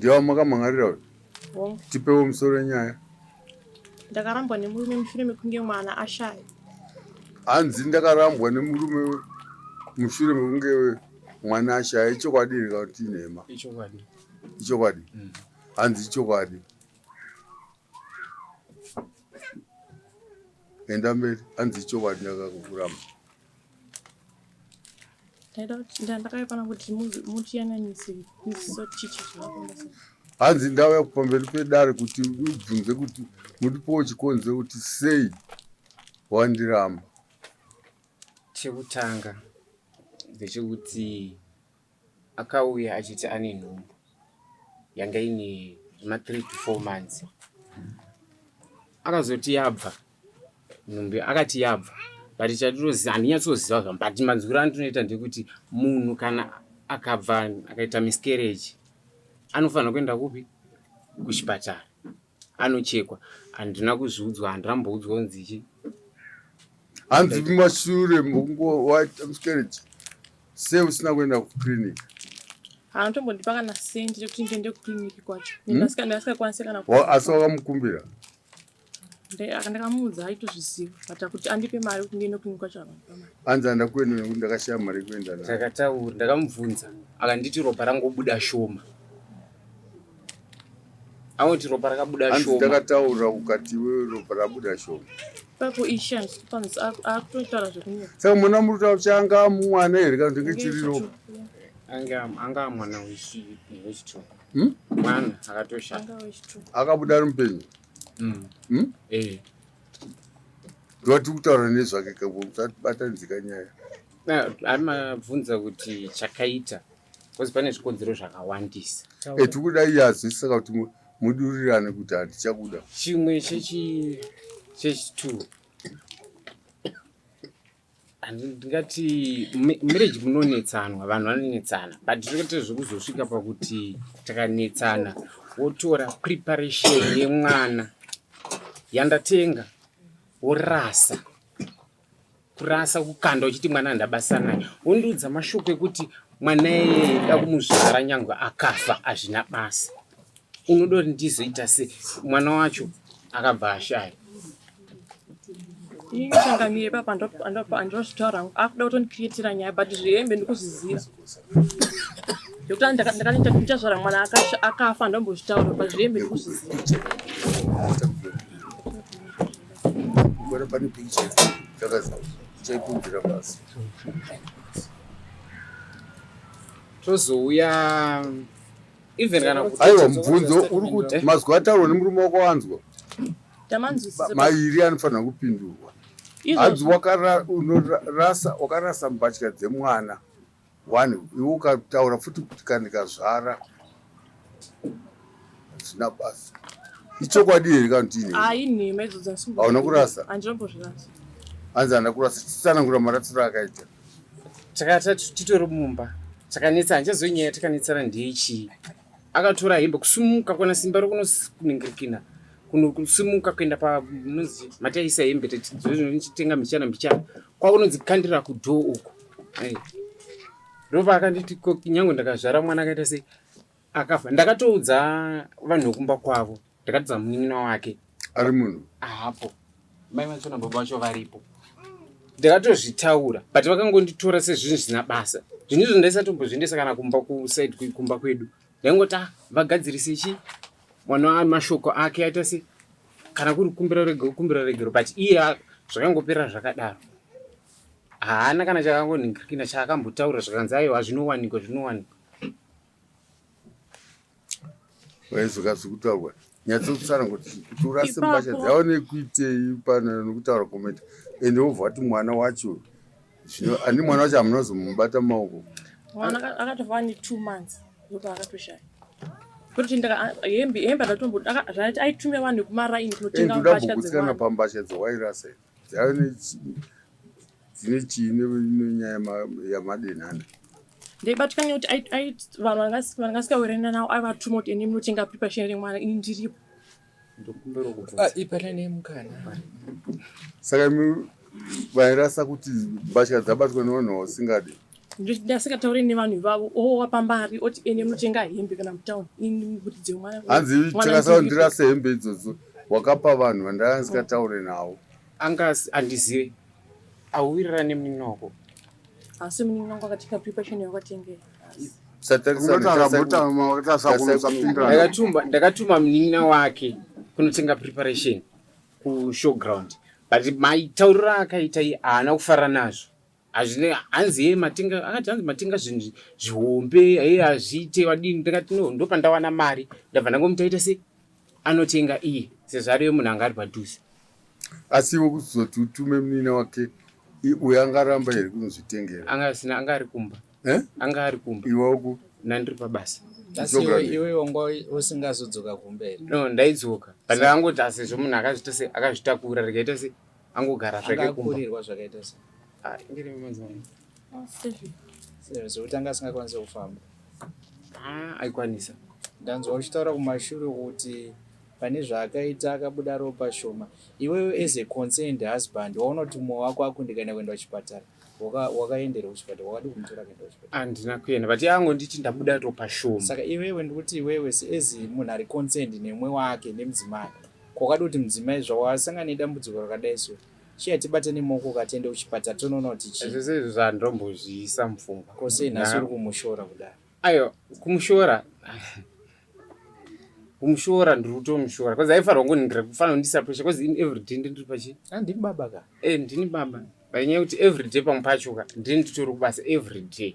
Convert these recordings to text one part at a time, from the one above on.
Ndiye wamakamhan'arira uyu? Hongu. Tipewo musoro wenyaya. Ndakarambwa nemurume mushure mekunge mwana ashaya. Hanzi ndakarambwa nemurume mushure mekunge mwana ashaya. Ichokwadi here kana kuti inhema? Ichokwadi. Ichokwadi. Hanzi ichokwadi. Enda mberi. Hanzi ichokwadi ndakakuramba. Ndaida kuti ndakauya pano kuti mutiyananise chichi zvakafamba sei. Hanzi ndauya pamberi pedare kuti mubvunze kuti mutipewo chikonzero kuti sei wandiramba. Chekutanga ndechekuti akauya achiti ane nhumbu yanga ine ma 3 to 4 months. Akazoti yabva nhumbu akati yabva but chatinoziva handinyatsoziva zvangu but manzwiro andinoita ndekuti munhu kana akabva akaita miscarriage anofanira kuenda kupi kuchipatara anochekwa handina kuzviudzwa handina kunzi chi Hanzi mumashure mokunge waita miscarriage sei usina kuenda kuclinic? Haanotombondipa kana sendi rekuti ndiende kuclinic kwacho. Ndasingakwanisi kana Asi wakamukumbira? Ndakamuudza aitozviziva but kuti andipe mari kuti ndiende kuclinic kwacho akandipa mari. Hanzi handa kuenda nekuti ndakashaya mari yekuenda nayo. Takataura ndakamubvunza akanditi ropa rangobuda shoma. Anoti ropa rakabuda Hanzi shoma. ndakataura ukati iwewe ropa rabuda shoma. Ipapo ishe handisi akutotaura zvekunyepa. Saka mwana muri kutaura kuti anga mwana here kana kuti ndenge chiri ropa? Anga anga mwana wechitu. Hmm? Mwana akatoshaya. Anga wechitu. Akabuda ari mupenyu. Mm. Eh. Ndowati kutaura nezvake kakubatanidzika nyaya. Amabvunza kuti chakaita because pane zvikonzero zvakawandisa. Eh, tikuda iye azwisisa kuti mudurirane kuti handichakuda. Chimwe chechi chechitu ndingati marriage munonetsanwa vanhu vanonetsana but tinoita zvekuzosvika pakuti takanetsana wotora preparation yemwana yandatenga worasa kurasa kukanda uchiti mwana handabasa naye wondiudza mashoko ekuti mwana iyeye da kumuzvara nyangwe akafa hazvina basa unoda kuti ndizoita se mwana wacho akabva ashaya. Ini changamire papa andozvitaura hangu akuda kutondikrietira nyaya but zvehembe ndikuzviziva zvekuti ndakati ndichazvara mwana akafa ndombozvitaura but zvehembe ndikuzviziva. Kuona pane picture chakazara chaipunzira pasi. Tozouya even kana Aiwa mubvunzo uri kuti mazwi ataurwa nemurume wako wanzwa Tamanzwisisa. Mairi anofanira kupindurwa. Hanzi unorasa wakarasa mbatya dzemwana one iwe ukataura futi kuti kana ndikazvara hazvina basa. Ichokwadi here kana kuti inhema? Hayi nhema idzodzo Hauna kurasa? Handinombozvirasa. Hanzi handina kurasa. Chitsanangura marasiro akaita. Takati titori mumba takanetsa handichazivi nyaya yatakanetsana ndeyechii. Akatora hembe kusumuka kwana simba rokunoningirikina kusimuka kuenda panonzi mataisa hembe tichitenga mbichana mbichana kwakunodzikandira kudhoo uko. Ndopaakanditi nyange ndakazvara mwana akaita sei akafa. Ndakatoudza vanhu vekumba kwavo ndakatidza munin'ina wake ari munhu ahapo mai vacho nababa vacho varipo ndakatozvitaura but vakangonditora sezvinhu zvisina basa zvinhu izvo ndaisatombozviendesa kana kumba kuside kumba kwedu ndaingoti ah vagadzirise chi mwana mashoko ake aita se kana kuri kukumbira regero kukumbira regero but iye zvakangopera zvakadaro haana kana chakangonhingirikina chaakambotaura zvakanzi aiwa zvinowanikwa zvinowanikwa Waizoka zvekutaurwa nyatsotsana kuti kuti urase mbatya dzaiva nekuitei pano nekutaura comment ende wobva wati mwana wacho zvino ani mwana wacho hamuna kuzomubata maoko mwana akatova ane 2 months ndopaakatoshaya kuti ndaka hembe hembe ndatombo zvaiti aitumira vanhu vekumaraini kunotenga mbatya dzevanhu pambatya dzawairasa dzaiva dzine chii nenyaya yamadenhana ndaibatikana nekuti vanhu vanga asikawirirana navo aivatuma kuti ende munotenga preparation remwana ini ndiripo. Ah, ipanane mukana. Saka imi vairasa kuti mbatya dzabatwa nevanhu vausingadi. Ndasingatauri nevanhu ivavo owapa mari oti ende munotenga hembe kana mutown ini mwana. Hanzi takasawo ndirase hembe idzodzo wakapa vanhu vandanga ndisingataure navo. Anga andizive auwirirana nemunin'ina wako. Asi munin'ina wangu akatenga preparation yakatengera. Ndakatuma munin'ina wake kunotenga preparation kushowground but maitauriro aakaita iye haana kufara nazvo. Hazvine hanzi hee matenga akati hanzi matenga zvinhu zvihombe hee hazviite wadini ndikati no ndopandawana mari ndabva ndangomuti aita sei anotenga iye sezvo ariye munhu anga ari padhuze. Asi iwe kuzoti utume munin'ina wake uyo angaramba here kunozvitengera? Anga asina anga ari kumba. Eh? Anga ari kumba. Iwe uku? Ndandiri pabasa. Asi iwe iwe wanga usingazodzoka kumba here? No, ndaidzoka. But ndakangoti asi sezvo munhu akazvita se akazvitakura rikaita se angogara zvake kumba. Akakurirwa zvakaita se. Ah, ingiri manzwa. Seven zvekuti anga asingakwanisi kufamba. Ah, aikwanisa. Ndanzwa uchitaura kumashure kuti pane zvaakaita akabuda ropa shoma. Iwewe as a concerned husband waona kuti mumwe wako akundikana kuenda kuchipatara. Wakaendera kuchipatara wakadi kumutora kuenda kuchipatara. Handina kuenda but angonditi ndabuda ropa shoma. Saka iwewe ndikuti iwewe as munhu ari concerned nemumwe wake nemudzimai. Kwakadi kuti mudzimai zvawasangana nedambudziko rakadai so chiya tibatane maoko ka tiende kuchipatara tonoona kuti chii. Zvese izvo zvandombozviisa mupfungwa. Ko sei nhasi uri kumushora kudaro? Aiwa kumushora kumushora ndiri kutomushora bcause aifanirwa kungoningirira kufanira kundisa pressure bcause in everyday ndiri pachi Ah, ndini baba ka. Eh ndini baba but nyaya yekuti everyday pamwe pacho ka ndini nditori kubasa everyday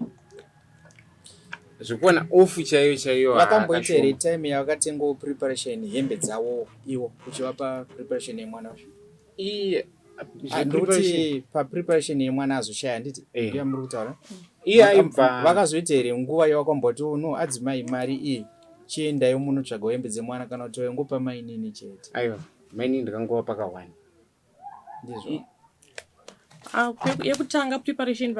zvekuwana off chaiyo chaiyo Vakamboita here time yavakatengawo preparation hembe dzavo iwo uchivapa preparation yemwana wacho? Iye Ah, ndikuti papreparation yemwana azoshaya handiti Eh. ndiyo yamuri kutaura iye aibva vakazoita here nguva yawakamboti oh, no adzimai mari iyi chiendayo munotsvaga hembe dzemwana kana kuti waingopa mainini chete aiwa mainini ndakangova pakawani ndizvo Ah, yekutanga preparation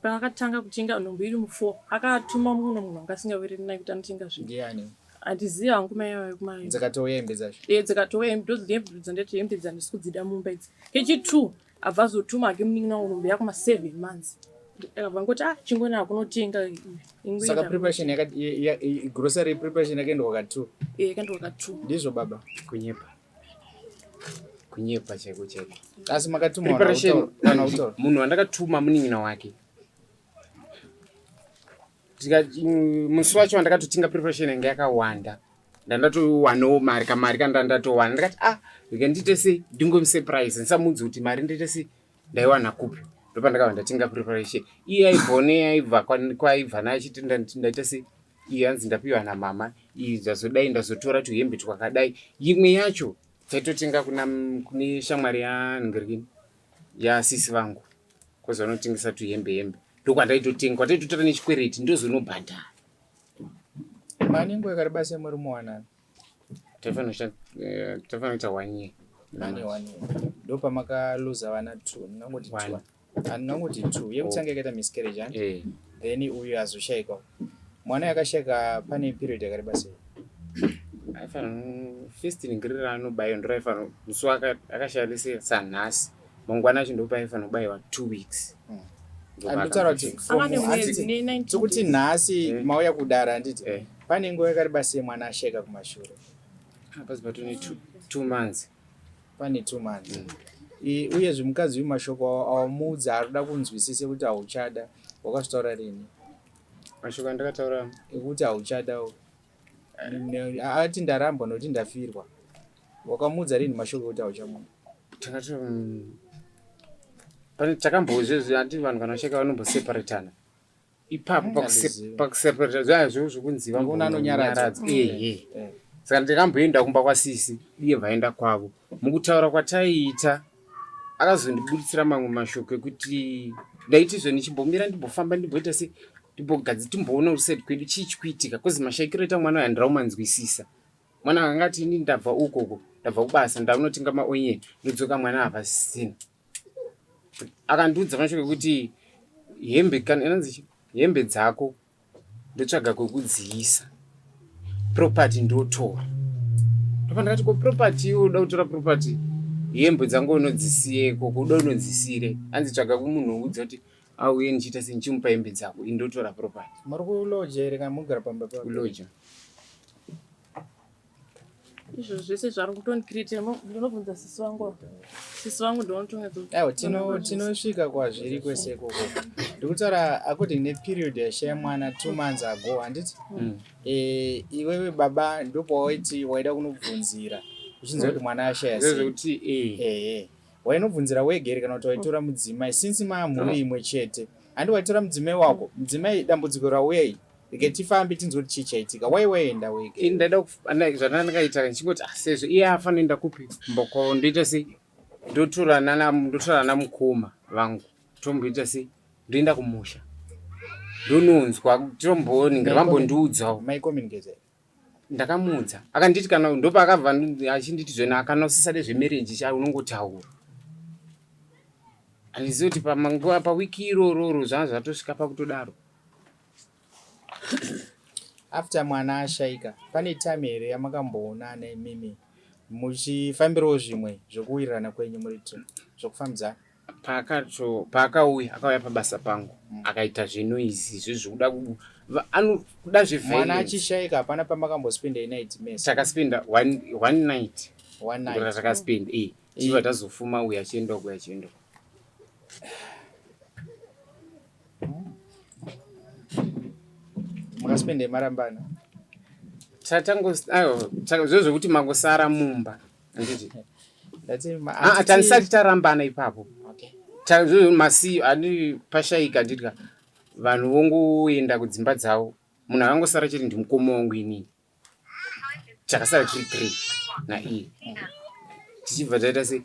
paakatanga kutenga nhumbu iri mu4 akatuma mumwe munhu anga asingawirirani naye kuti anotenga zvinhu. Ndiani? Handizivi hangu mai vayo kumai. Dzakatouya hembe dzacho? Eh, dzakatouya hembe ndozi hembe dzandati hembe dzandisi kudzida mumba idzi. Kechi2 abva azotuma hake munin'ina wangu nhumbu yakuma 7 months. Akabva angoti ah chingona kunotenga ingoenda. Saka preparation yaka grocery preparation yakaendwa ka 2. Eh, yakaendwa ka 2. Ndizvo baba. Kunyepa. Kunyepa chaiko chaiko. Asi makatuma preparation munhu wandakatuma munin'ina wake. Musi wacho wandakatotenga preparation yanga yakawanda. Ndandatowanawo mari kamari kandandatowana ndikati ah rega ndiite sei ndingomusurprise ndisamuudze kuti mari ndiite sei ndaiwana kupi ndopandakabva ndatenga preparation iye aibva ne aibva kwaibva naye achiti ndaita sei iyi hanzi ndapiwa namama iyi ndazodai ndazotora tuhembe twakadai imwe yacho taitotenga kuna kune shamwari yaningirikini yasisi vangu kozi vanotengesa tuhembe hembe ndokwandaitotenga kwataitotora nechikwereti ndozonobhadhara Mane nguva yakareba sei muri muwanano? Taifanira eh, kuita one year. Mane one year. Ndopamakaluza vana two, ndingangoti two. Andingangoti two. Yekutanga yakaita miscarriage and eh. Then uyu azoshaika. Mwana yakashaika pane period yakareba sei? Aifanira first ningirira anobaiwa ndoraifanira musi akashaya lese sanhasi. Mangwana acho ndopaaifanira kubaiwa 2 weeks. Mm. Andikutaura kuti tikuti nhasi eh. mauya kudara handiti eh. Pane nguva yakareba sei mwana ashaika kumashure? Ah, pasi patone 2 months. Pane 2 months. Uyezve mukadzi uyu mashoko awamuudza arikuda kunzwisise kuti hauchada wakazvitaura rini? Mashoko andakataura ekuti hauchada ati ndarambwa nokuti ndafirwa wakamuudza rini mashoko ekuti hauchamuda? Takati pane takambozvezvi ati vanhu kana vasheka vanomboseparatana ipapo pakuseparata zvazvo zvokunzi vambonanyaradzwa ehe saka ndakamboenda kumba kwasisi iye vaenda kwavo mukutaura kwataiita akazondibuditsira mamwe mashoko ekuti ndaiti zve ndichimbomira ndimbofamba ndimboita se ndimbogadzi timboona kuside kwedu chii chikuitika bcause mashaikiro aita mwana uyo handirakumanzwisisa mwana akanga ati ini ndabva ukoko ndabva kubasa ndakunotenga maonyeni ndodzoka mwana hapasisina akandiudza mashoko ekuti hembe kana inonzi hembe dzako ndotsvaga kwekudziisa property ndotora ndopa ndakati ko property iwe uda kutora property hembe dzangu unodzisiye ikoko uda unodzisire hanzi tsvaga kumunhu woudza kuti Auye ndichiita se ndichimupa hembe dzako ini ndotora property. Muri kuloja here kana mugara pamba pako? Kuloja. Izvo zvese zvari kutondikiriitira ndinobvunza sisi vangu. Sisi vangu ndinotonetsa. Aiwa tino tinosvika kwazviri kwese ikoko. Ndikutaura according neperiod yashaya mwana 2 months ago handiti? Mm. Eh, iwewe baba ndopawaiti waida kunobvunzira uchinzwa kuti mwana ashaya sei. Zvekuti eh. Eh. Wainobvunzira wega here kana kuti waitora mudzimai since maamhuri imwe chete handi waitora mudzimai wako mudzimai dambudziko rauya iyi rege tifambe tinzwe kuti chii chaitika wai waienda wega Ini ndaida zvandakaita ndichingoti ah, sezvo iye afanoenda kupi mboko ndoita sei ndotora nana ndotora nana mukoma vangu tomboita sei ndoenda kumusha ndononzwa tomboningire vambondiudzawo maicommunicate Ndakamuudza akanditi kana ndopaakabva achinditi zvena kana usisade zvemarriage cha unongotaura. Handizivi kuti pamanguva pawiki irororo zvanga zvatosvika pakutodaro. After mwana ashaika pane time here yamakamboonana imimi muchifambirawo zvimwe zvekuwirirana kwenyu muri two zvekufambidzana? Paakato paakauya akauya pabasa pangu mm. akaita zvenoise izvo zvekuda anokuda zveviolence. Mwana achishaika hapana pamakambospenda night mese. Takaspenda one, one night. One night. Ndora takaspenda eh. Chibva tazofuma uya achienda uko achienda. Makaspenda marambana. Tatango ayo zvo zvekuti mangosara mumba. Handiti. Ah, ah, tanisati tarambana ipapo masi ani pashaika handitya vanhu vongoenda kudzimba dzavo munhu akangosara chete ndimukoma wangu inini takasara tiri three naiye tichibva taita sei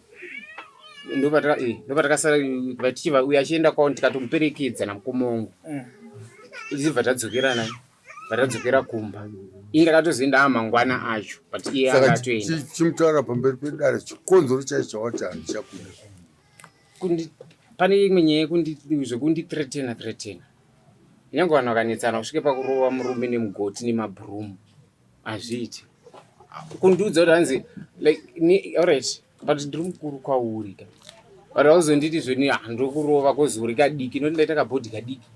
ndopatakasara eh, tichibva uyo achienda kwavo tikatomuperekedza namukoma wangu mm. tichibva tadzokerana Vatadzokera kumba. Ini ndakatozoenda amangwana acho but iye akatoenda. Chimutaura pamberi pedare chikonzero chaicho chawati handichakuda. Kundi pane imwe nyaya yekundi zvekundithreatena threatena. Nyangwe vanhu vakanetsana kusvike pakurova murume nemugoti nemabroom hazviiti. Kundiudza kuti hanzi like alright but ndiri mukuru kwauri ka. But hauzonditi zvoni handokurova kozi uri kadiki noti ndaita kabhodhi kadiki.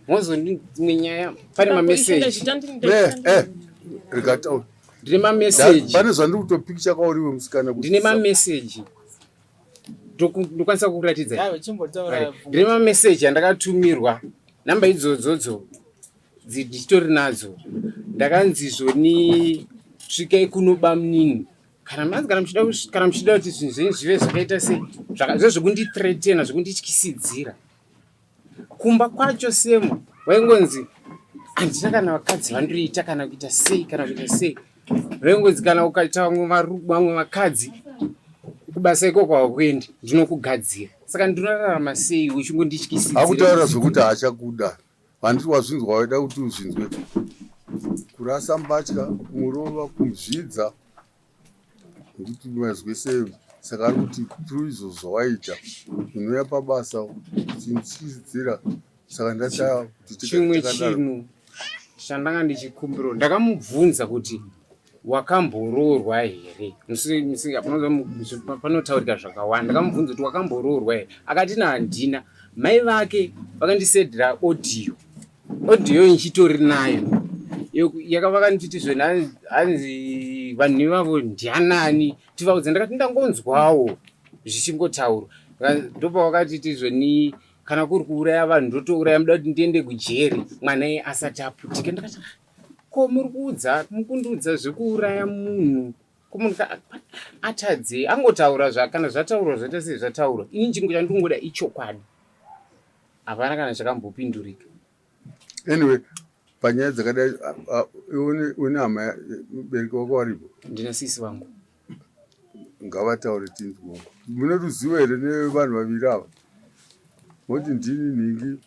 Mozondimwe nyaya pane mameseji. Eh, eh, rikataura. Ndine mameseji. Pane zvandiri kutopikicha kwauri iwe musikana. Ndine mameseji. Ndokwanisa kukuratidza. Ndine mameseji andakatumirwa namba idzodzodzo ndichitori nadzo. Ndakanzi zvoni svikai kuno bamnini kana manzi kana muchida kana muchida kuti zvinhu zvenyu zvive zvakaita sei zvezvekundithreatena zvekundityisidzira Kumba kwacho semu waingonzi handina kana vakadzi vandoita kana kuita sei kana kuita sei vaingonzi kana ukaita vamwe vakadzi kubasa ikoko hakuendi ndinokugadzira saka ndinorarama sei uchingondityisidzira akutaura zvekuti haachakuda handiti wazvinzwa waida kuti uzvinzwe kurasa mbatya kumurova kumuzvidza Nditi mazwi sei saka ari kuti through izvo zvawaita unouya pabasa uchindityisidzira saka ndashaya kuti chimwe chinhu chandanga ndichikumbira ndakamubvunza kuti wakamboroorwa here panotaurika zvakawanda ndakamubvunza kuti wakamboroorwa here akati na handina mai vake vakandisedhera audio Audio ndichitori nayo yakavakanditi zvona hanzi vanhu ivavo ndianani tivaudze ndakati ndangonzwawo zvichingotaurwa ndopavakatiti zvoni kana kuri kuuraya vanhu ndotouraya muda kuti ndiende kujeri mwana iye asati aputika ndakati ah, ko muri kuudza mukundiudza zvekuuraya munhu ko munhu atadzei angotaura zva kana zvataurwa zvaita sei zvataurwa ini chingo chandingoda ichokwadi Hapana kana chakambopindurika. Anyway, panyaya dzakadai une hama mubereki wako waripo? Ndina sisi vangu. Ngavataure tinzwe. Mune ruzivo here nevanhu vaviri ava? Moti ndini nhingi.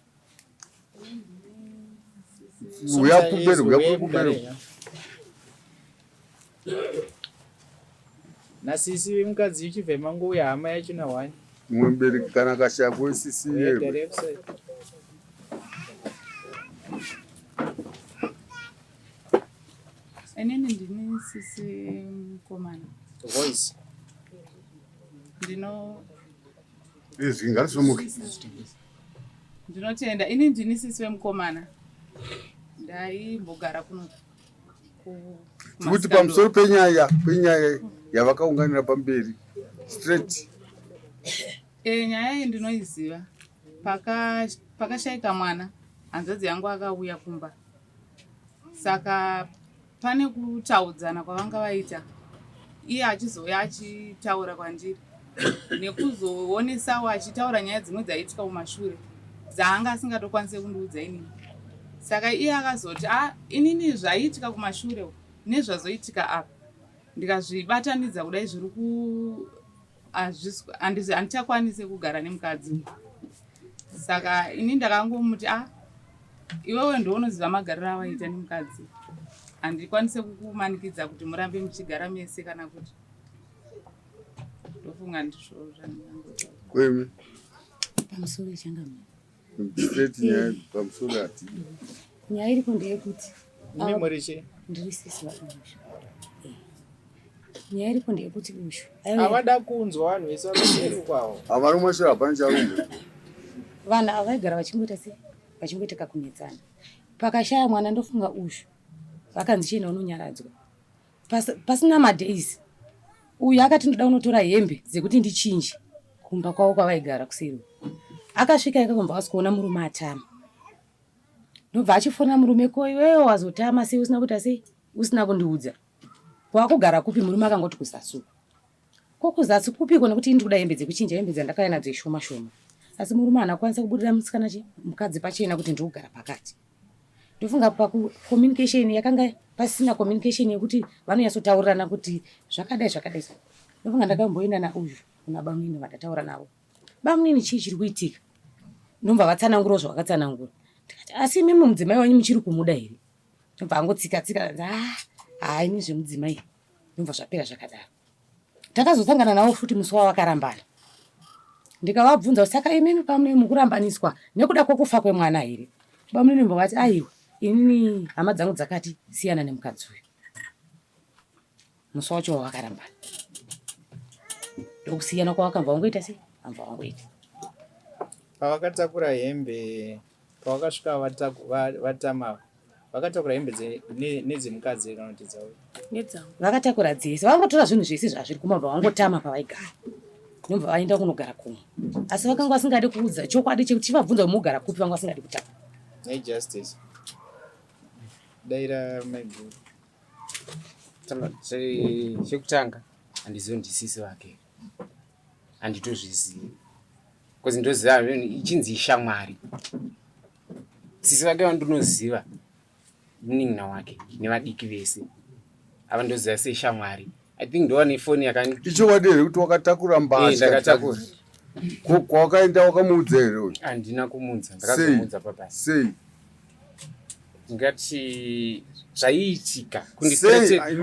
Uya kumberi, uya kumberi. Nasisi vemukadzi ichibva mangouya hama yacho na one. Mumwe mubereki kana akashaya kwesisi iye. Inini ndini sisi mukomana. Voice. Ndino Izwi ngarisimuke. Ndinotenda. Ini ndini sisi vemukomana. Ndaimbogara kuno kuti pamusoro penyaya penyaya yavakaunganira pamberi straight. E, nyaya iyi ndinoiziva. Pakashaika mwana, hanzvadzi yangu akauya kumba. Saka pane kutaudzana kwavanga vaita iye achizouya achitaura kwandiri nekuzoonesawo achitaura nyaya dzimwe dzaiitika kumashure dzaanga asingatokwanise kundiudza inini saka iye akazoti a ah, inini zvaiitika kumashure nezvazoitika apa ndikazvibatanidza kudai zviri ku handichakwanise kugara nemukadzi saka ini ndakangomuti a ah, iwewe ndounoziva magariro awaita nemukadzi handikwanise kukumanikidza kuti murambe muchigara mese kana kuti ndofunga ndizvo zvandingangotaura kwemi pamusoro ichangamira straight nyaya pamusoro hati nyaya iripo ndeyekuti Imi muri chii? Ndiri sisi vaBushu. Eh. Nyaya iripo ndeyekuti Bushu. Havada kunzwa vanhu vese vari kwavo. Havana kumashure hapana charumbe. Vanhu ava vaigara vachingoita sei? Vachingoita kakunetsana. Pakashaya mwana ndofunga Ushu. Vakanzi chienda unonyaradzwa. Pas, pasina madays uyu akati ndoda kunotora hembe dzekuti ndichinje kumba kwavo kwavaigara kuseri. Akasvika ikako mbva asikuona murume atama. Ndobva achifonera murume ko iwewe wazotama sei usina kuita sei usina kundiudza. Kwakugara kupi murume akangoti kuzasi uko. Ko kuzasi kupiko nekuti ini ndikuda hembe dzekuchinja hembe dzandakauya nadzo ishoma shoma. Asi murume haana kukwanisa kubudira musikana chi mukadzi pachena kuti ndiri kugara pakati. Ndofunga paku communication yakanga pasina communication yekuti vanonyatsotaurirana kuti zvakadai zvakadai. Ndofunga ndakamboenda nauyu kuna bamunini vandataura navo. Bamunini chii chiri kuitika? Ndobva vatsanangurawo zvavakatsanangura. Ndikati asi imimi mudzimai wenyu muchiri kumuda here? Ndobva angotsika tsika ah haa ini zvemudzimai ndobva zvapera zvakadaro. Takazosangana navo futi musi wavakarambana. Ndikavabvunza kuti saka imimi pamune mukurambaniswa nekuda kwekufa kwemwana here? Bamunini ndobva vati aiwa inini hama dzangu dzakati siyana nemukadzi uyu. Musi wacho wawakarambana ndokusiyana kwawakambva wangoita sei ambva wangoita. Pavakatakura hembe pavakasvika vatama vakatakura hembe nedzemukadzi kana kuti dzavo vakatakura dzese vangotora zvinhu zvese zvazviri kumba bva vangotama pavaigara ndobva vaenda kunogara kumwe asi vakanga vasingadi kuudza chokwadi chekuti chivabvunza mugara kupi vanga vasingadi kutaura nejustice daira maiguru Chekutanga handizivi ndisisi vake handitozvizivi bcause ndoziva ichinzi ishamwari sisi vake vandinoziva munin'ina wake nevadiki vese ava ndoziva seshamwari i think ndova nefoni yakani Ichokwadi here kuti wakatakura mbatya? Eh, ndakatakura. Kwawakaenda wakamuudza here uyu? Handina kumuudza, ndakazomuudza pabasa. Sei? Ndingati zvaiitika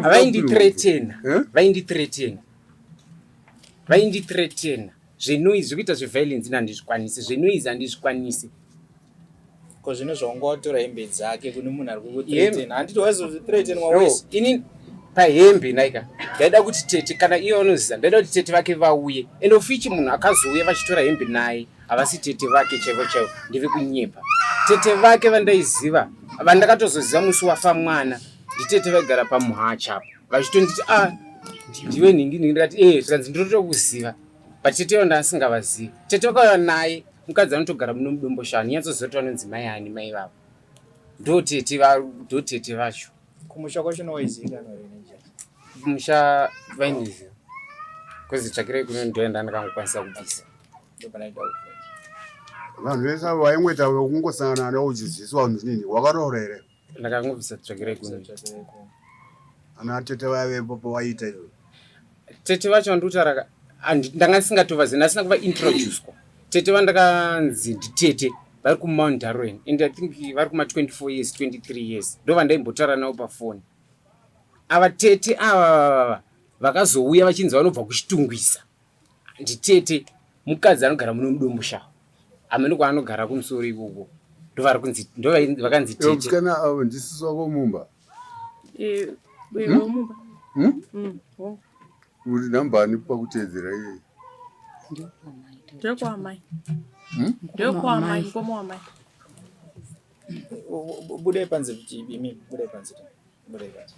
vaindithreatena eh? vaindithreatena vaindithreatena zvenoise zvekuita zveviolence ini handizvikwanisi zvenoise handizvikwanisi Ko zvino zvawanga watora hembe dzake kune munhu ari kukuthreaten handiti waizozvithreatenwa wese ini pahembe naika ndaida kuti tete kana iye vanoziva ndaida kuti tete vake vauye and ofichi munhu akazouya vachitora hembe naye havasi tete vake chaivo chaivo ndevekunyepa tete vake vandaiziva vandakatozoziva musi wafa mwana nditete vaigara pamuhacha apo vachitonditi a ah, ndiwe nhingi nhingi ndikati ee eh, zvikanzi ndinotokuziva but tete vavo ndasingavazivi tete vakauya naye mukadzi anotogara muno mudomboshava ndinyatsoziva kuti vanonzi mai ani mai vavo ndotete ndotete vacho kumusha kwacho nowaizivikanwa here kumusha vaindiziva kozi tsvakirai kuno ndoenda ndakangokwanisa kubvisa vanhu vese avo vaingoita kungosangana navo uchiziviswa kunzi nini wakaroora here ndakangobvisa tsvakirai kuno ana tete vaivepo pawaiita izvo tete vacho vandikutaura ndanga ndisingatovazivi ndasina kuva introducwa tete vandakanzi nditete vari kumount darwen and i think vari kuma 24 years 23 years ndo vandaimbotaura navo pafoni ava tete ava vakazouya vachinzi vanobva kuchitungwisa nditete mukadzi anogara muno mudomboshawa hameno kwaanogara kumusoro ikoko ndovari kunzi ndovakanzi tete musikana avo ndisisi wako mumba eh, hmm? Hmm? Hmm, uri namba ani pakuteedzera iyeye ndekwamai. Ndewekwamai, mukoma wamai. Budai panze imi, budai panze. Budai panze.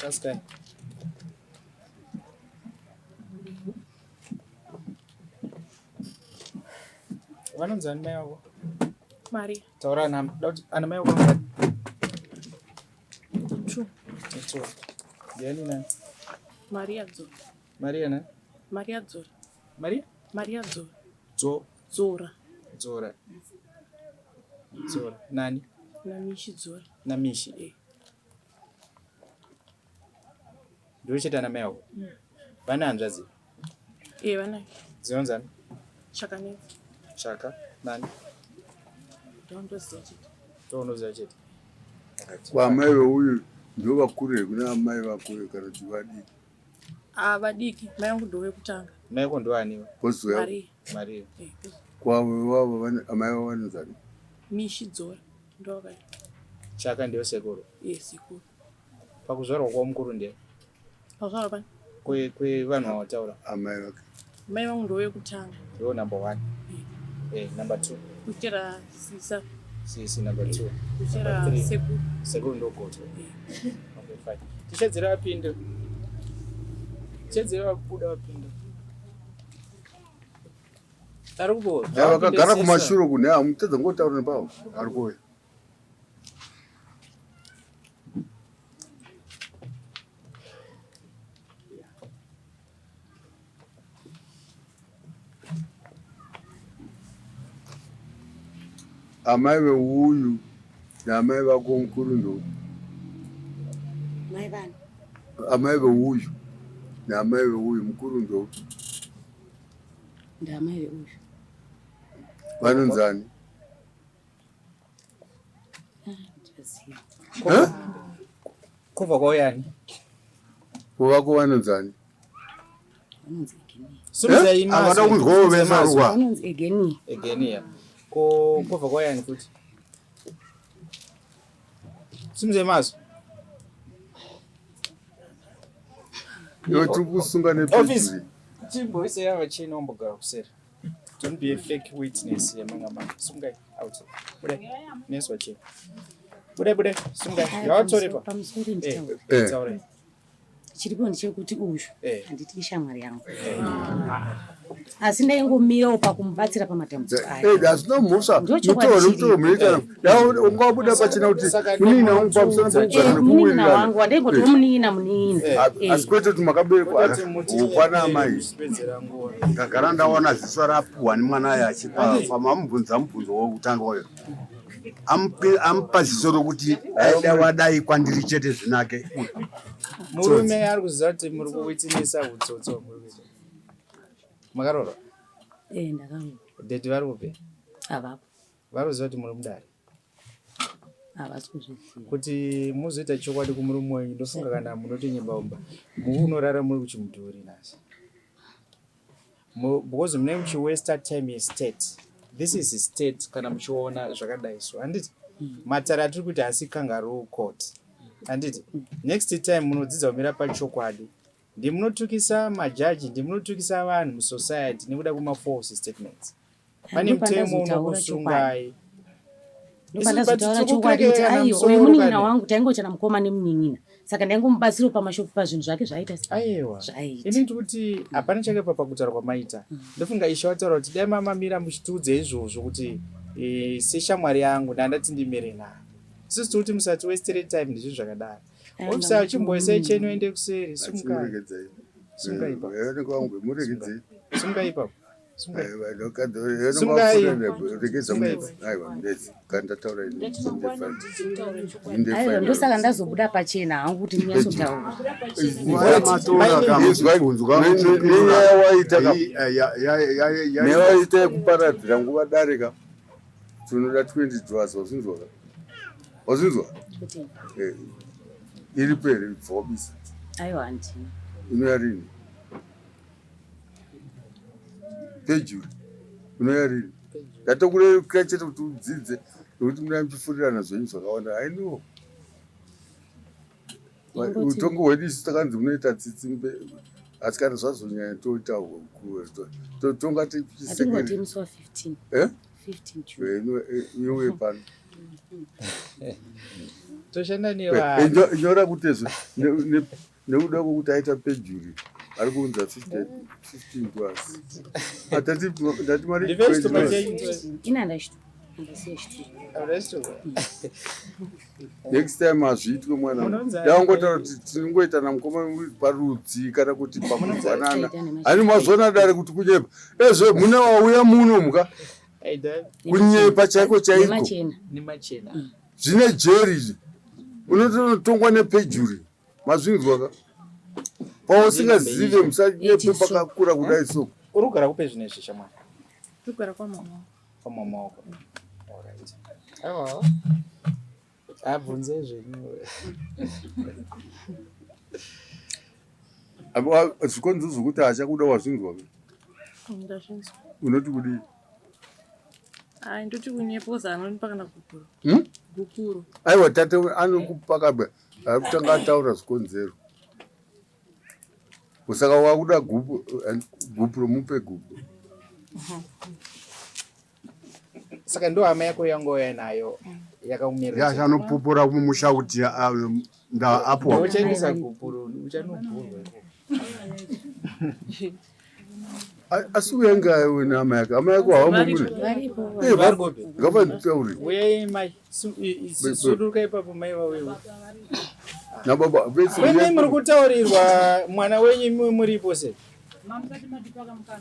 Pascal. Vanonzi ani mai vako? Maria. Taura nami. Ana mai vako vangani? Two. Two. Ndiani nani? Maria Dzora. Maria nani? Maria Dzora. Maria? Maria Dzora. Dzo. Dzora. Dzora. Dzora. Nani? Namishi Dzora. Namishi. Eh. Ndochete ana mai ako? Vane hanzvadzi? Eh, vanayo. Dzinonzani? Chakanetsa. Chaka. Nani? Ndondoziva chete. Ndounoziva chete. Kwaamai veuyu ndivo vakuru here kuna amai vako kana kuti vadiki? Ah, vadiki. Mai vangu ndovekutanga. Mai vako ndoaniwa? Kozouya Maria. Maria. Eh. Kwavo vavo amai vavo vanonzani? Mishi Dzora. Ndovakaita. Chaka ndiyo sekuru. Eh, sekuru. Pakuzvarwa kwavo mukuru ndiye? Pakuzvarwa pani? Kwevanhu vawataura. Amai vake. Mai vangu ndovekutanga. Ndivo number 1. Eh, number 2. Kuchera sisa. Sisi number 2. Kuchera sekuru. Sekuru ndogoto. Okay, fine. Tichedzera vapinde. Tichedzera vabuda vapinde. Ari kubo. Vakagara kumashure kune hamutadza ngotaura nepavo. Ari kuuya. Amai veuyu naamai vako mukuru ndo Mai vani? Amai veuyu naamai veuyu mukuru ndo Ndaamai veuyu. Vanonzani? Kubva kwauyani? Kuvako vanonzani? Vanonzi Egenia. Havada kunzwawo vese arukwa. Vanonzi Egenia. Egenia. Ko kubva kwauyani futi? Simudzai mazwi. Iwe tiri kusunga Office. nepejuri. Chimboisai ava chino ombogara kuseri. Don't be a fake witness yamanga manga. Sungai out. Budai. Neswa chino. Budai budai. Sungai. Yawatore pa. Pamusoro nditaura. Eh. Taura. Chiripo ndechekuti uyu Eh. handiti ishamwari yangu. Asi ndaingomirawo pakumubatsira pamatambudziko ake. Eh, hazvina mhosva. Ndochokwadi Mutoro chiripo. mutoro munoita. Ungabuda pachena kuti Saka munin'ina wangu pamusana pekugara Eh, munin'ina nekuwirirana. wangu wandaingotiwo munin'ina munin'ina. Eh, Asi kwete kuti makaberekwa Kuti muti ukwana amai. muchipedzera nguva. Ndagara ndaona ziso rapuhwa nemwana ayo achipa pamamubvunza mubvunzo wokutanga uyo. Amupa ziso rokuti aida wadai kwandiri chete zvinake. Murume ari kuziva kuti muri kuwitinisa utsotsi hwamuri kuita. Makaroorwa? Eh, ndakaroorwa. Daddy vari kupi? Havapo. Vari kuziva kuti muri mudare. Havasi kuzviziva. Kuti muzoita chokwadi kumurume wenyu ndofunga kana munotonyepa umba munorara muri kuchimudhuri nhasi. Because munenge muchiwaster time yestate. This is state kana muchiona zvakadai so handiti? Matare atiri kuita asi kangaroo court. Handiti? Next time munodzidza kumira pachokwadi. Ndimunotukisa majaji, ndimunotukisa vanhu musociety nekuda kwema false statements. Pane mutemo Ndopandazotaura unokusungai. Ndopandazotaura chokwadi kuti aiwa uyu munin'ina wangu taingochana mukoma nemunin'ina. Saka ndaingomubatsirawo pamashopu pazvinhu zvake zvaaita se. Aiwa. Zvaaita. Ini ndiri kuti hapana chakaipa pakutaura kwamaita. Ndofunga ishe wataura kuti dai mamamira muchitiudza izvozvo kuti eh, seshamwari yangu ndandati ndimire nayo. Isusu tiri kuti musati wastere time nezvinhu zvakadaro. Officer chimboisai cheni uende kuseri. Simukai. Muregedzei. Simukai ipapo. Eh, vanenge vangu muregedzei. Simukai ipapo. Simukai. Aiwa, Sungai. regedza Sungai. aiwa ndezi kana ndataura ini Aiwa ndosaka ndazobuda pachena hangu kuti ndinyatsotaura. Nenyaya waita ka newaita yekuparadzira nguva darika tinoda 20 dollars wazvinzwa ka wazvinzwa Kuti Eh, iripo here bva wabisa aiwa handina. inoya rini pejuri inoya rini ndatokurerukira chete kuti udzidze nekuti munaa muchifurirana zvenyu zvakawanda i know Ingoti- utongo hwedu isu takanzi munoita tsitsi Asi kana zvazonyanya toita tonga tichisekere. Musi wa 15. Eh? 15 June. Iwe pano. Toshanda nevanhu. Nyora kuti izvo nekuda kwokuti aita pejuri ari kuunza 15 dollars. Atati ndati mari Ina ndachito. Next time hazviitwe mwana ndawangotaura kuti tinongoita namukoma parudzi kana kuti pakunzwanana ani mazvona dare kuti kunyepa ezve mune wauya muno muka kunyepa chaiko chaiko zvine jeri izvi unotonotongwa nepejuri mazvinzwa ka pausingazive musanyepe pakakura kudai so uri kugara kupe zvino izvi shamwari kugara kwamama kwamama wako alright aiwa abvunze zvenyu zvikonzo zvokuti achakuda wazvinzwa ndazvinzwa unoti kudii ai ndoti kunyepa kuzi anonipa kana gupuro hmm? gupuro aiwa tate anokupa kabwa ari kutanga ataura zvikonzero Saka wakuda gupuro mupe gupuro. Saka ndo hama yako yangouya nayo yakakumirira. Ya chanopupura mumusha kuti nda apo. Uchaendesa gupuro uchanobhurwa. Asi uyange aiwe nehama yake. Hama yako havamumuri. Varipo. Eh, ngavanditaurire. Uyai mai. Suduruka ipapo mai vawewe. Nababa vese. Wemai muri kutaurirwa mwana wenyu imwe muripo se.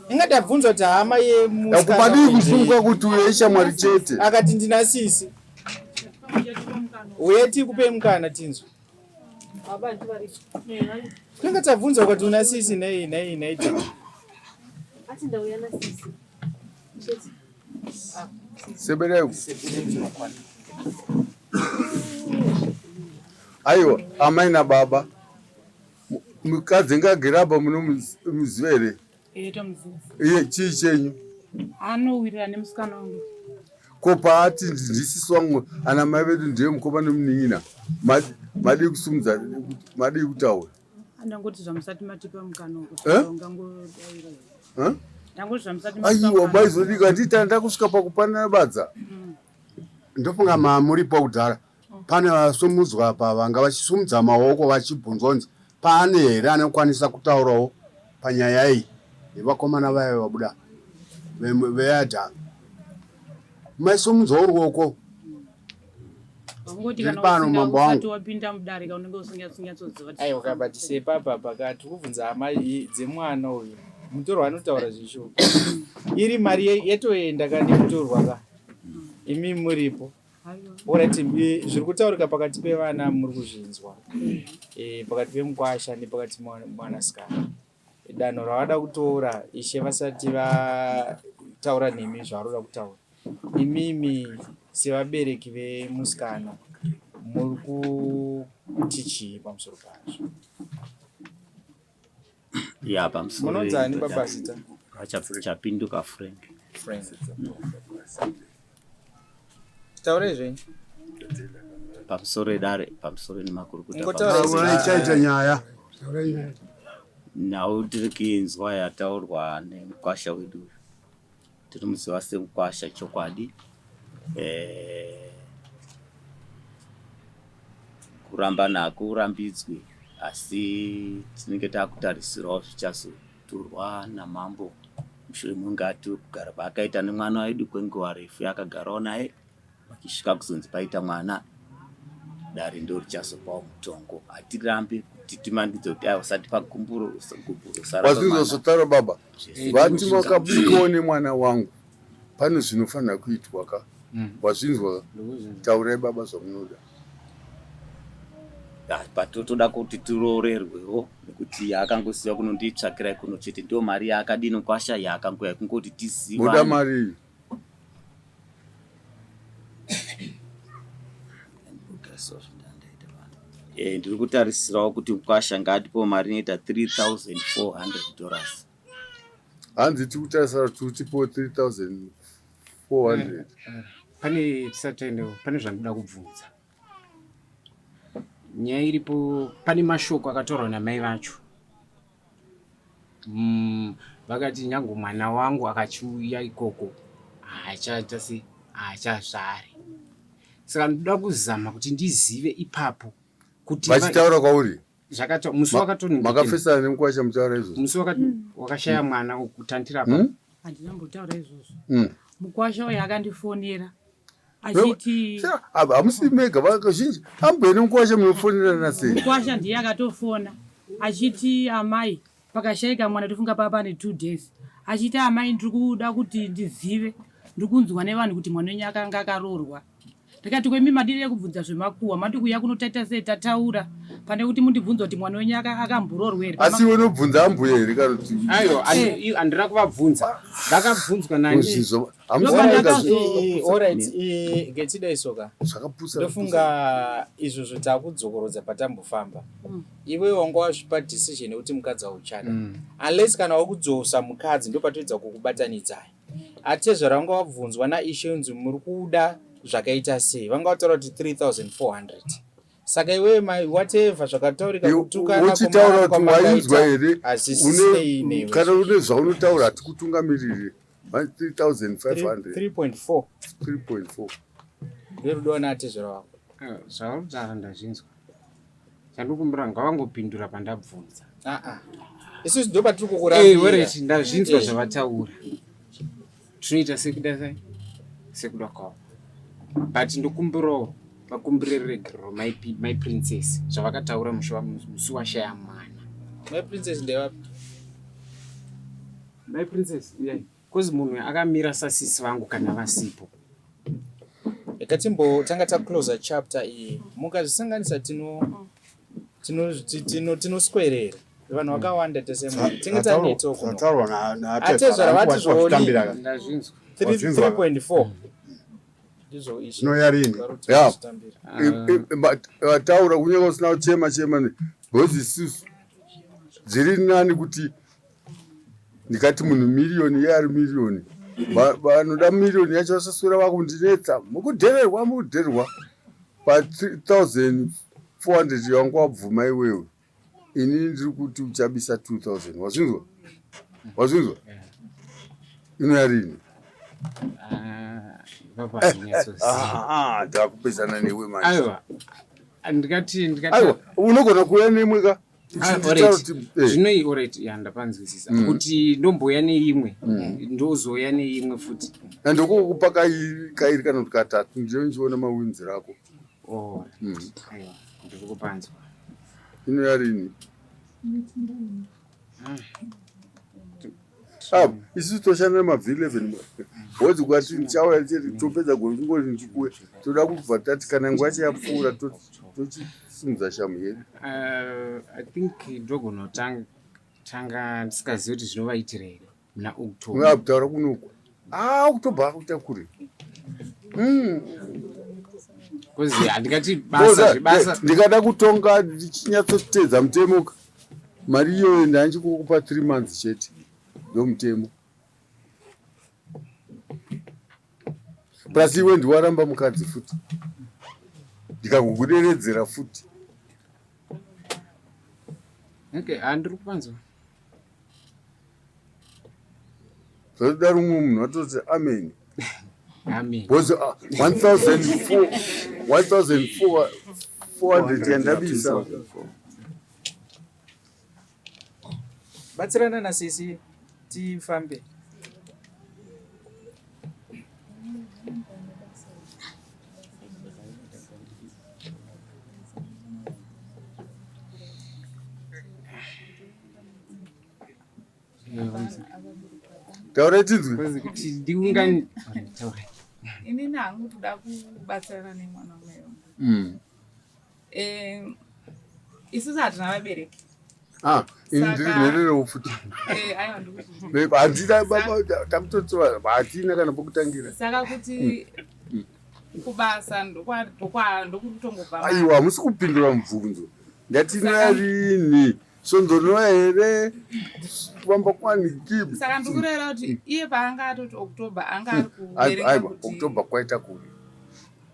Inga tabvunzwa kuti hama yemusikana. Kusunga kuti uye shamwari chete. Akati ndina sisi. Uye tikupe mukana tinzwe. Tinenge tabvunza ukati una sisi nei nei nei. Ati ndauya na sisi. Chete. Sebereku. Aiwa, amai nababa. Mukadzi ngagere apa munomuziva here? Iye chii chenyu? Anowirira nemusikana wangu. Ko paati ndisisi wangu ana mai vedu ndiye mukoma nemunin'ina. Madii kusumudza madii kutaura? Andangoti zvamusati matipa mukana wekuti eh? ungangodaira. Eh? Ndangoti zvamusati matipa. Aiwa maizodika nditi ndakusvika pakupanana badza. Ndofunga mamuripo kudhara pane vasumudzwa apa vanga vachisumudza maoko vachibvunzwa kunzi pane here anokwanisa kutaurawo panyaya iyi yevakomana vaya vabuda veyadha maisumudzawo ruoko Ndiri pano mambo wangu. Wapinda mudare ka unenge usinganyatsoziva. Aiwa ka but sepapa pakati kubvunza hama dzemwana uyu mutorwa anotaura zvishuwa. Iri mari yetoenda ka nemutorwa ka. Imi muripo. Alright, zviri kutaurika pakati pevana muri kuzvinzwa. Eh, pakati pemukwasha nepakati mwanasikana. Danho ravada kutora ishe vasati vataura nemi zvaroda kutaura. Imimi sevabereki vemusikana muri kuti chii pamusoro pazvo? Ya, pamusoro. Munonzani baba zita? Chapinduka Frank. Frank. Taurai zvenyu. Pamusoro edare, pamusoro nemakurukota. Ingotaura chaita nyaya. Nhau tiri kuinzwa yataurwa nemukwasha wedu uyu. Tiri muziva semukwasha chokwadi. Eh, kurambana hakurambidzwi asi tinenge takutarisirawo zvichazotorwa namambo mushure mekunge ati kugara kwaakaita nemwana wedu kwenguva refu yakagarawo naye vachisvika kuzonzi paita mwana dare ndo richazopawo mutongo hatirambi kuti timanikidze kuti aiwa usatipa gumburo gupuro usaramba baba vati makabikawo nemwana wangu pane zvinofanira kuitwa ka mm. wazvinzwa ka taurai baba zvamunoda patotoda kuti tiroorerwewo nekuti yaakangosiya kunonditsvakirai kuno chete ndiyo mari yaakadini kwasha yaakangoya kungoti tiziva moda mari eh, ndiri kutarisirawo kuti mkwasha ngaatipewo mari inoita 3400 dollars hanzi tiri kutarisira kuti utipewo 3400 eh, eh, pane tisati taendawo pane zvandinoda kubvunza nyaya iripo pane mashoko akataurwa namai vacho Vakati nyange mwana wangu akachiuya ikoko haachaita sei, haachazvari. Saka ndoda kuzama kuti ndizive ipapo kuti vachitaura kwauri zvakata musi wakatoningirikina. Makafesana nemukwasha mutaura izvozvo. Musi wakati wakashaya mwana ukutantira apa. Handina mbotaura izvozvo. Mukwasha uyo akandifonera achiti Hamusi mega vazhinji ambuya nemukwasha munofonerana sei? Mukwasha ndiye akatofona achiti amai pakashaika mwana tofunga pava pane 2 days achiti amai ndiri kuda kuti ndizive ndiri kunzwa nevanhu kuti mwana wenyu akanga akaroorwa. Ndikati ko imi madii ekubvunza zvemakuhwa madi kuuya kuno taita sei tataura pane kuti mundibvunza kuti mwana wenyu akambororwa here. Asi iwe unobvunza ambuya here kana kuti Aiwa, handina kuvabvunza. Ndakabvunzwa nani? Kuzvizwa, hamusi kuita Alright, getidai soka. Zvakapusa. Ndofunga izvozvo takudzokorodza patambofamba. Iwe wanga wazvipa decision yekuti mukadzi hauchada. Unless kana wakudzosa mukadzi ndopatoedza kukubatanidzai. Atezvara vanga vabvunzwa naIshe unzi muri kuda zvakaita sei? Vanga vataura kuti 3400. Saka iwewe mai whatever zvakataurika kutukana Wochitaura kuti wainzwa here? Hazvisinei newe. Kana une zvaunotaura hatikutungamiriri. 3500. 3.4. 3.4. Ndorudo naatezvara wako. Zvauri kutaura ndazvinzwa. Chandikumbira ngavangopindura pandabvunza. Isusu ndo patiri kukurambira. Alright, ndazvinzwa zvavataura. Tinoita sekuda sei? Sekuda kwavo. But ndokumbirawo vakumbire regerero my princess zvavakataura musi washaya mwana. My princess ndevapi? My princess, yeah. Cause munhu akamira sasisi vangu kana vasipo. Rega timbotanga tacloser chapter iyi. Mukazvisanganisa tinoswerera. Vanhu vakawanda tese munhu. Tinge tanetsa kuno. Zvataurwa na Atezvara vati zvooni. Ndazvinzwa. 3.4. Ndizvo izvi. Zvinoya rini? Yeah. Vataura kunyange usina kuchema chema ne. Because isusu dziri nani kuti ndikati munhu miriyoni iye ari miriyoni. Vanoda miriyoni yacho vasaswera vakundinetsa. Mukudhererwa, mukudhererwa. Pa 3400 yawanga wabvuma iwewe. Ini ndiri kuti uchabisa 2000. Wazvinzwa? Wazvinzwa? Inoya rini? Papa handinyatsoziva. Ndakupesana newe manje. Aiwa. Ndikati, ndikati. Aiwa, unogona kuuya nemwe ka? Alright. Zvino iyi alright, ya ndapanzwisisa. Kuti ndombouya neimwe, ndozouya neimwe futi. Ndokukupa kairi kana kuti katatu, ndiyo ndichiona mawinzi rako. Oh, aiwa, ndiri kupanzwa. Inoya rini? Isusu toshanda nemabvi 11. Bhodzi kwati ndichauya chete topedza gore kungoti ndikuwe. Toda kubva tati kana nguva yacho yapfuura tochisimudza shamu yedu. I think ndogona tanga ndisingazivi kuti zvinovaitira here muna October. Muna kutaura kunoku. October akuita kure. Because handingati basa zvebasa. Ndikada kutonga ndichinyatsotedza mutemo mari iyoyo ndanchikukupa 3 months chete. Ndomutemo. Plus iwe ndiwaramba mukadzi futi. Ndikakukuderedzera futi. Okay, handiri kupanzwa. Zvatodaro umwe munhu atoti amen. Amen. Because 1400 yandabisa. Batsirana nasisi tifambe. Taura tinzwe. Kuti ndiungani. Taura. Inini hangu kuda kubatsirana nemwana wamai vangu. Isusu hatina vabereki. Ini ndiri nhererewo futi. Aiwa, ndikuzvinzwa. Handina baba, takutotsiva, hatina kana pokutangira. Saka kuti kubasa ndokuri kutongobva mari. Aiwa, hamusi kupindura mubvunzo. Ndati rini? Svondo rinoya here? Kufamba kwani? Saka ndikureva kuti iye paanga atoti October anga ari kuverenga Aiwa, kuti October kwaita kure.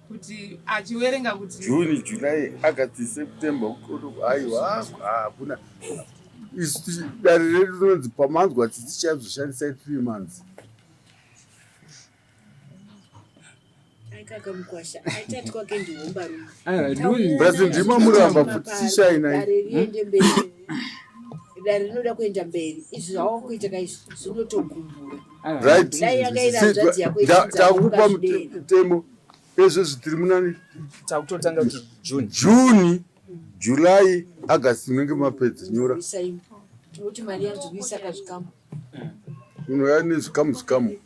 Kuti achiverenga kuti June, July, August, September, October. Aiwa, hakuna. Isu dare redu rinonzi pamanzwa tsitsi chaizvo shandisai 3 months. Aikaka mukwasha aitati kwake ndihombarume. Brazil ndima muramba futi chishaina. Dare riende mberi. Dare rinoda kuenda mberi. Izvi zvawakuita ka izvi zvinotogumbura. Right. Dai yanga iri hanzvadzi yako ichinzi Takupa haungazvideri. mutemo. Ezvezvi tiri munani? Takutotanga kuti June. June, July, August munenge mapedza nyora. Isai. Tinoti mari yanzwisa kazvikamu. Unouya nezvikamu zvikamu.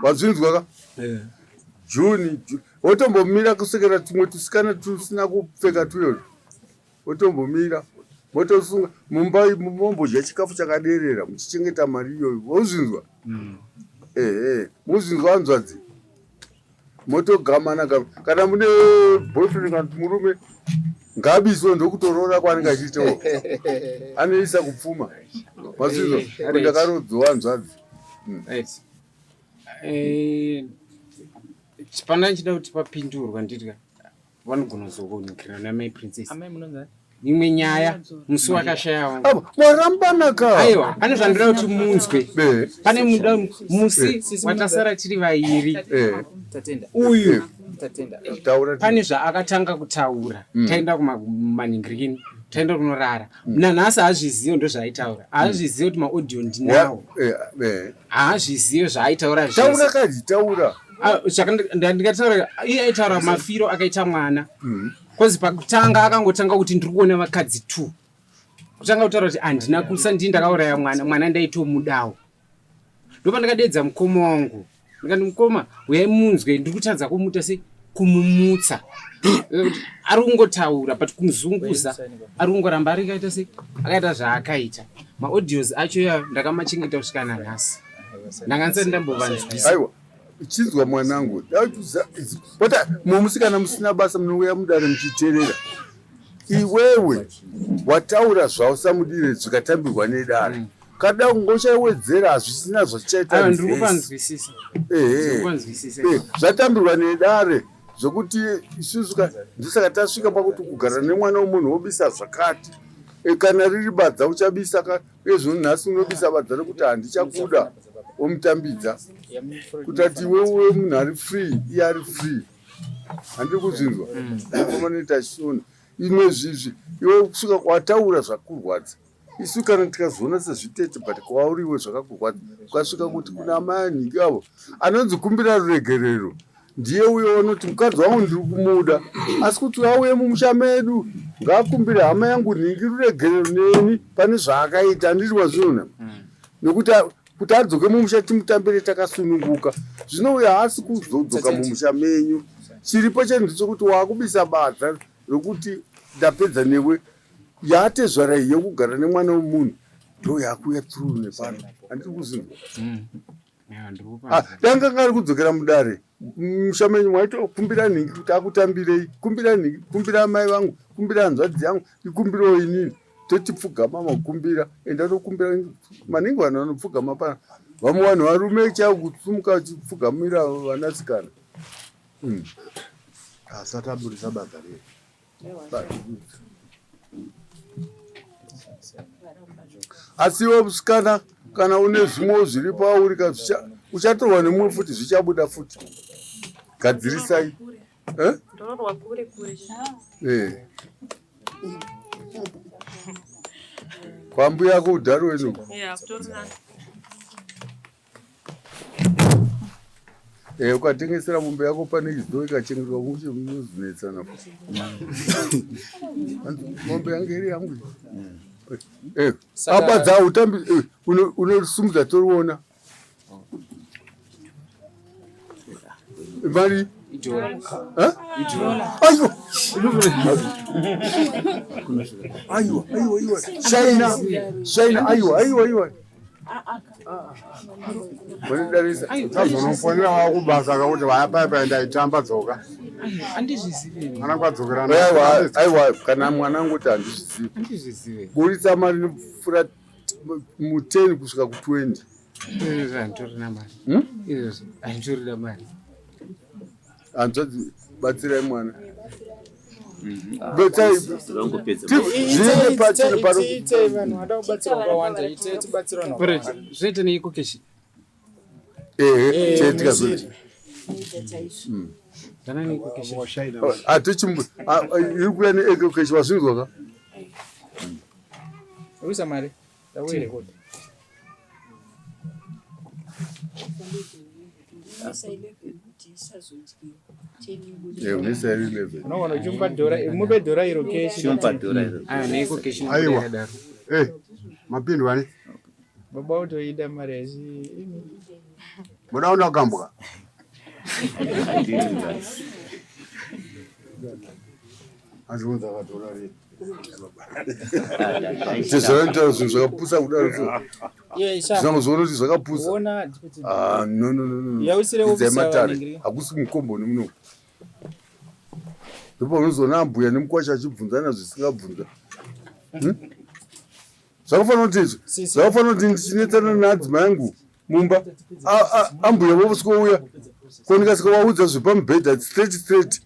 Wazvinzwa ka? June, wotombomira kusekera tumwe tusikana tusina kupfeka tuyo. Wotombomira. Motosunga mumba mombodya chikafu chakaderera muchichengeta mari iyoyo. Wozvinzwa? Ehe, muzvinzwa hanzvadzi. Motogamana kana mune boyfriend kana kuti murume ngaabiswe ndokutoroora kwaanenge achiitawo. Anoisa kupfuma. Mazvinzwa? Right. Ndakarodzwa hanzvadzi. Right. Pana ndichida kuti papindurwa nditya vanogona kuzokunikirana namai princess. Amai munonzi ani? Imwe nyaya musi wakashaya wangu. Apa mwarambana ka. Aiwa, pane zvandinoda kuti munzwe. Eh. Pane muda musi Sisi watasara tiri vairi. Eh. Tatenda. Uyu Tatenda. Taura. pane zvaakatanga kutaura taenda kumaningirikini taenda kunorara nanhasi haazvizive ndozvaaitaura haazvizive kuti maaudio ndinawo Eh, eh. haazvizive zvaaitaura Taura zvese kazi taura. Ah, ndikataura iye aitaura mafiro akaita mwana kozi pakutanga akangotanga kuti ndiri kuona vakadzi two kutanga kutaura kuti handina kusa ndii ndakauraya mwana mwana ndaitomudawo ndopandakadeedza mukoma wangu ndikati mukoma uyai munzwe ndiri kutadza kumuta sei kumumutsa Kuti ari kungotaura but kumuzunguza ari kungoramba ari kaita sei akaita zvaakaita maaudios acho iwayo ndakamachengeta kusvika nanhasi ndanga ndisati ndambovanzwisa Aiwa. Chinzwa mwanangu. Bota musikana musina basa munouya mudare muchiteerera. Iwewe wataura zvausamudire zvikatambirwa nedare. Kada kungochaiwedzera hazvisina zvachichaita. Aiwa, ndiri reverse. kupanzwisisa Ehe. Ndiri kupanzwisisa. Eh, zvatambirwa nedare zvokuti isusu ndosaka tasvika pakuti kugara nemwana wemunhu wobisa zvakati. Kana riri badza uchabisa ka uye zvino nhasi unobisa badza rekuti handichakuda womutambidza kuti ati iwewe munhu ari free iye ari free. Handiri kuzvinzwa. Ndofamanoita shona. Imwe zvizvi iwe kusvika kwataura zvakurwadza. Isu kana tikazoona sezvitete but kwauri iwe zvakakurwadza. Ukasvika kuti kuna amai anhingi avo anonzi kumbira ruregerero ndiye uyo unoti mukadzi wangu ndiri kumuda asi kuti auye mumusha medu ngaakumbire hama yangu nhingi ruregerero neni pane zvaakaita handiri wazviona nekuti kuti adzoke mumusha timutambire takasununguka zvino uyo haasi kuzodzoka mumusha menyu chiripo chenhu ndechekuti waakubisa badza rokuti ndapedza newe yaatezvara iyi yekugara nemwana wemunhu ndo yakuuya through nepano handiri kuzinzwa. Danga ngari kudzokera mudare musha menyu mwaitokumbira nhingi kuti akutambirei kumbira nhingi kumbira amai vangu kumbira hanzvadzi yangu ikumbirewo inini toti pfugama makumbira enda tokumbira maningi vanhu vanopfugama pana vamwe vanhu varume chaivo kusumuka vachipfugamira vanasikana. Asati aburitsa badza rei. Asi iwe musikana kana une zvimwewo zviri pauri uchatorwa nemumwe futi zvichabuda futi. Gadzirisai. Eh? Ndororwa kure kure. Eh. Kwambuya yako udharo wenu. Yeah, kutori nani. Eh, ukatengesera mombe yako pane chidzo ikachengetwa mushe munozonetsana. Mombe yangu iri yangu. Eh, apa dza utambi unosumudza toriona. Mari? Eh? Aiwa. Aiwa, aiwa, aiwa. Shaina, shaina, aiwa, aiwa, aiwa. Tazonofonera wakubasa kakuti vaya paya paya ndaitamba dzoka. Handizvizive. Ana kwadzokerana. Aiwa, aiwa, kana mwana angoti handizvizivi. Handizvizive. Buritsa mari inopfuura mu10 kusvika ku20. Izvozvo handitorina mari. Izvozvo handitorina mari. Hanzvadzi, batsirai mwana. Betsai zviende pachine pano. Itei vanhu vada kubatsirwa vakawanda, itei tibatsirwa vanhu vakawanda. Zvinoita neiko keshi? Ehe, chaitika zvoti. Atichimbu iri kuya neeko keshi wazvinzwa ka? Uisa mari. Takuirekoda. Unoona uchimupa dhora, mupe dhora iro keshi. Chimupa dhora iro. Aiwa. Eh, mapindwa ne? Baba utoida mari yachi. Muda kuenda kukambwa? Azviunza kadhora rei. Tezvanotaura zvinhu zvakapusa kudaro so. Zvinangozoona kuti zvakapusa. Ah, no no no no. Idzai matare. Hakusi mukomboni muno. Ndopaunozoona ambuya nemukwasha achibvunzana zvisingabvunza. Hmm? Zvakafanira kuti izvi. Zvakafanira kuti ndichinetsana naadzimai angu mumba. Ambuya voswouya. Ko ndikasika vaudza zvepamubhedha straight straight.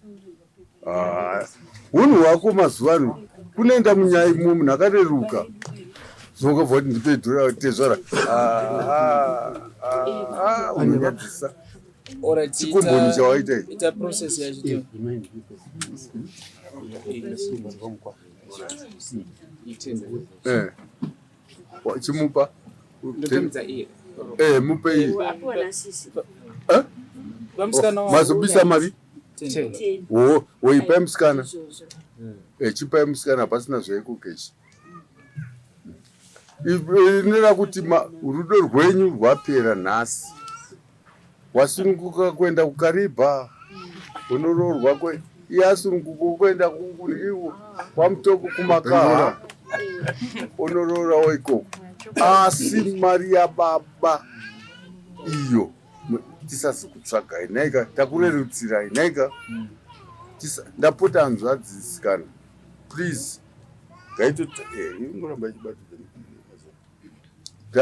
Ah, hunhu hwako mazuva ano kunoenda munyaya imwe munhu akareruka zvokabva kuti ndipe dhora tezvara. Ah, ah, ah, unonyadzisa. Chikomboni chawaita ichi. Ita process yacho. Eh. Chimupa. Ndotomudza iye. Eh, mupe iye. Apiwa nasisi. Eh? Vamusikana wangu. Mazobisa mari? Ten. Wo, woipai musikana. Izvozvo. Eh, chipai musikana hapasina zvaikokeshi. Inoda kuti rudo rwenyu rwapera nhasi. Wasununguka kuenda kuKaribha. Unoroorwa kwe iye asununguka kuenda iwo kwaMutoko kumakaha. Unoroorawo ikoko. Asi mari yababa iyo tisazokutsvagai naika takurerutsirai naika. Ndapota hanzvadzi sikana. Please. Ngaito ingoramba ichibatidza.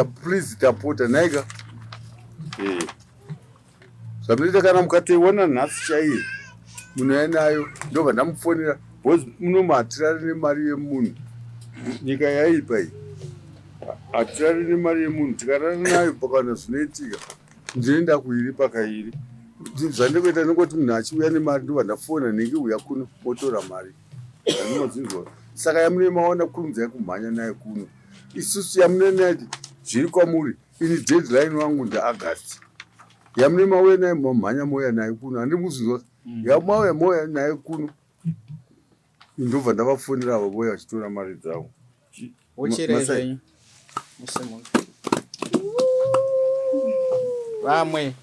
Please tapota naika. Zvamunoita kana mukatoiona nhasi chaiye munouya nayo ndobva ndamufonera because munomu hatirari nemari yemunhu. Nyika yaipa iyi. Hatirari nemari yemunhu tikarara nayo pakawana zvinoitika ndinoenda kuiri pakairi. Zvandinoita ndingoti munhu achiuya nemari ndobva ndafona nenge uya kuno motora mari. Andinodzinzwa. Saka yamunenge maona kurumbidzai kumhanya nayo kuno. Isusu yamunenge zviri kwamuri ini deadline wangu ndaAugust. Yamunenge mauya nayo mamhanya mouya nayo kuno. Handiri kuzvinzwa. Yamauya mouya nayo kuno. Ndobva ndavafonera avo vouya vachitora mari dzavo. Wocherei Masai. zvenyu. Musimuke. Vamwe.